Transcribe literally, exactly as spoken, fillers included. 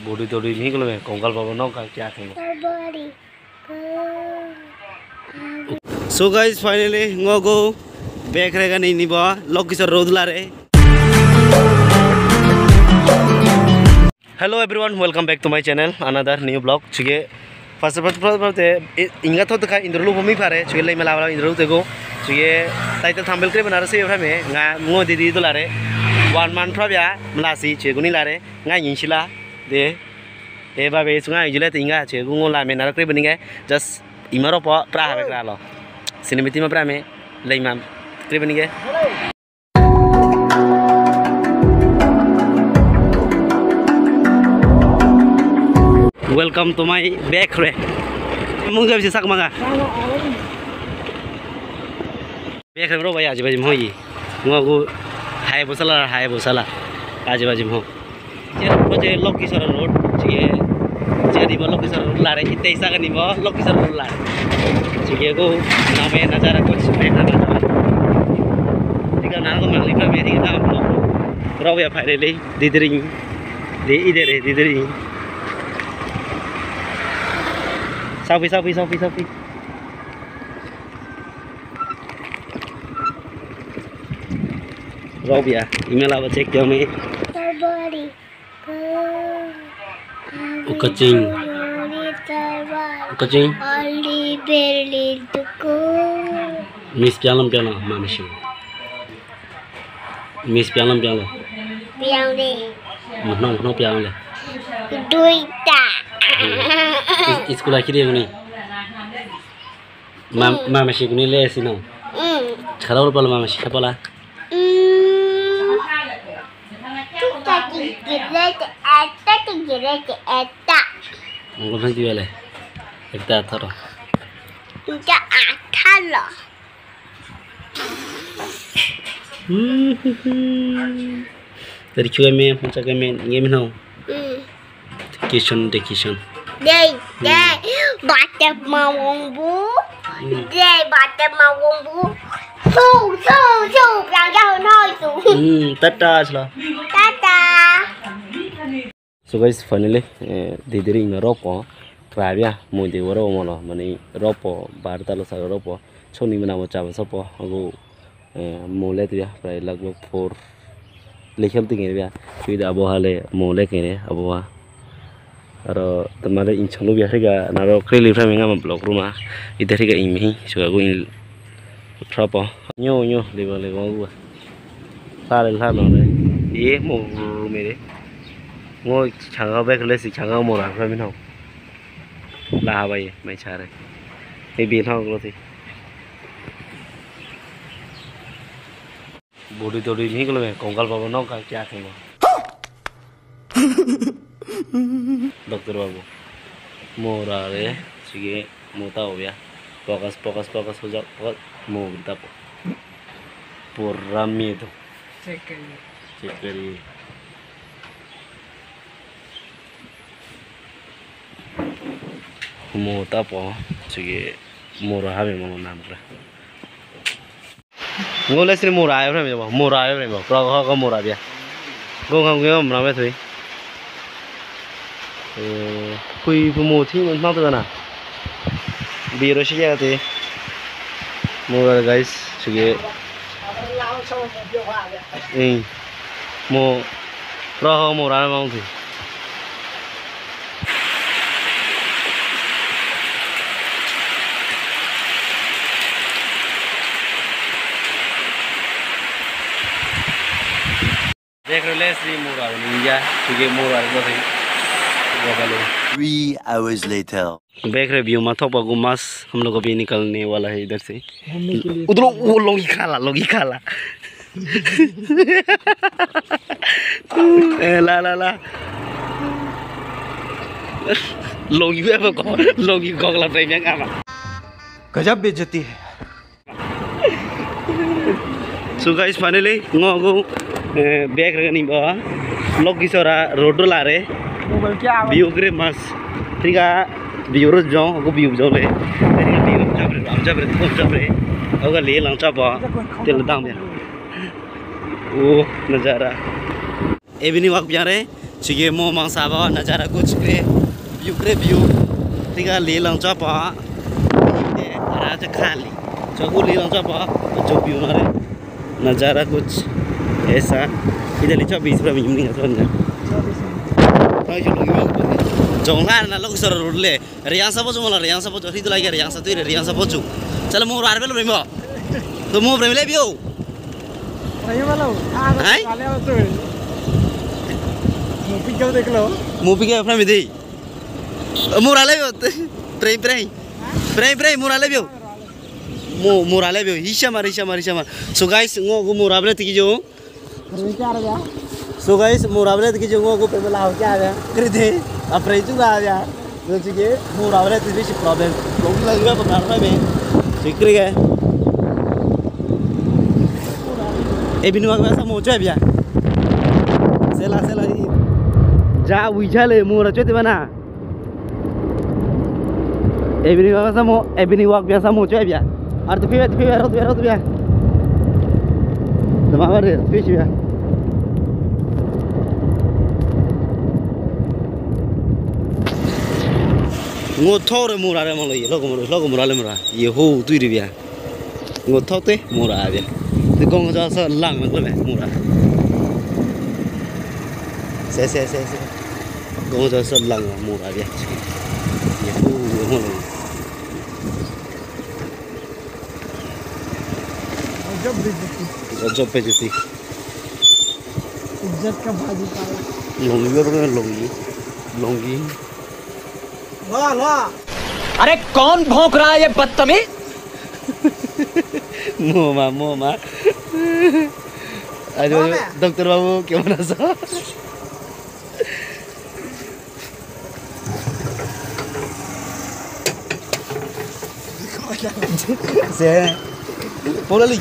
Body todi mihí kolo me, kongal baba no ka kya khengo. So guys, finally, ngo go bag re gani ni ba, Lokisora road la re. Hello everyone, welcome back to my channel, another new vlog. Chige, first, first, first, first, eh, i-, inga thot ka intro lu pomi pare, chige lei mala mala intro lu te go. Chige title thumbnail kre bana se yo me, nga ngo didi do la re. One month pra bia, mala si, chige guni la re, nga yin chila, de. E ba be su nga yin chila te inga, chige gu ngo la me na kre bani ge, just imaro po, pra ha be kra lo. Cinemati ma pra me, lei ma, kre bani ge. Welcome to my bakery. Mungga bisa sak manga. Bakery bro, baya aji baji moyi. Ngo gu hai bosala, hai bosala. Aji baji mo. Che, ko che Lokisora road, chige, chige ni bo Lokisora road la re, ite isa ka ni bo Lokisora road la re. Chige ko name nazara ko chime na nazara. Chige na ko mangli pra me di na mo. Rau ya pare le, didring. De idere, didring. Sapi, sapi, sapi, sapi. Rau ya, imela ba check yo me. Ukacing. Ukacing. Miss pialam pialam, mama shi. Miss pialam pialam. Pialam le. Mano, mano pialam le. Duita. Is-, iskula kiri yang ni. Ma-, mama shi kuni le sino. Mm. Kala ulu pala mama shi kapala. Mm. Tuta ki girete eta ki girete eta. Ngol han diwele. Eta taro. Eta taro. Dari chua me, mucha ke me, nge me no. Mm. Kitchen, the kitchen. Dei, dei, bate mawombu. Mm. Dei, bate mawombu. Su, su, su, piang jao no su. Mm, tata sila. Tata. So guys, finally, eh, didiri ina ropo, krabia, mo de waro mo lo, mani ropo, barta lo sa ropo, choni mana mo chaba sopo, agu Eh, mo le tibia, prai lagbag four. Le khel tingin bia. Tui da abo ha le mo le kene abo ha. Aro tamale inchang lu bia rika naro kreli prame ngama block ruma. Ite rika imi, suka gu in trapo. Nyo, nyo, le ba le gu. Sa le la no le. Ye mo rume le. Ngo changa bek le si changa mo ra prame no. La ha ba ye, mai chare. E bi no lo si. Body todi mihí kolo me, kongal baba no ka kya khengo. Doctor babu. Mo ra re, chige mo ta obia. Pokas, pokas, pokas, hoja, pokas. Mo grita po. Por miedo. Check kariye. Check kariye. Mo ta po, chige mo ra ha me mo nam kra. Ngo le sini mo ra ayo me mo, mo ra ayo me mo, pra ko mo ra bia. Ngo ngam ngam mo ra me tui. Eh, kui pu mo ti mo na to na. Bi ro shi ya te. Mo ra guys, chige. Eh, mo, pra ko mo ra me mo tui. देख रहे हो, लेस भी मोर आ रही है, ठीक है, मोर आ रही है। Three hours later. Bakery view ma thokpa gu mas hum log ko bhi nikalne wala hai idhar se. Udhar wo longi khala, longi khala. Eh, la, la, la. Longi ko, longi ko la pe nyang ama. गजब बेइज्जती है। So guys, finally, ngo gu, eh, bakery ni ba. Lokisora road la re. View kre mas. Tiga view ro jong, gu view jong le. Tiga view jong bre, jong bre, jong bre. Oga le lang chapa. Tel dang ya. Oh, nazara. Evening walk bia re. Chike mo mangsaba nadzara kuch kre, view kre view. Tika lilang chapa. Te ara cha khali. Chaku lilang chapa. Cho view mare. Nadzara kuch esa. Ida li chabi isra mi mi ngasra nya. Jong la na lok sara rule. Riang sapo chuma la riang sapo chu. Ritu lagi riang satu ire riang sapo chu. Chala mo rar belo rimo. To mo brem le bio. Hai? Mo pika frame dei. Murale bio. Prei, prei. Prei, prei, murale bio. Mu, murale bio. Hisha mare, hisha mare, hisha mare. So guys, ngo gu murable tiki jo. So guys, murable tiki jo ngo gu pemela ho kya ya. Krede. A prei chu la ya. Así que murable tiki si problem. Lo la gua pa karna be. Sikri ke. Ebini wak biasa mo chue bia. Sela, sela. Ja, wi jale mura chue te bana. Ebini wak biasa mo, ebini wak biasa mo chue bia. Ar tu pia, tu pia, tu pia, tu pia. Tama bare, tu pia. Ngo thore mura re mo lo ye, loko mura, loko mura le mura. Ye ho tu ri bia. Ngo thok te mura bia. Te gong jo so lang lang le mura. Se, se, se, se. Gong jo so lang lang mura bia. Ye hu ye mo le. Gajab bejati. Gajab bejati. Izzat ka bhaji paye. Longi, longi, longi. अरे कौन भौंक रहा है ये बदतमीज? Muma, muma. Ayo, muma. Doktor babu, kemana sa? Se. Pula li.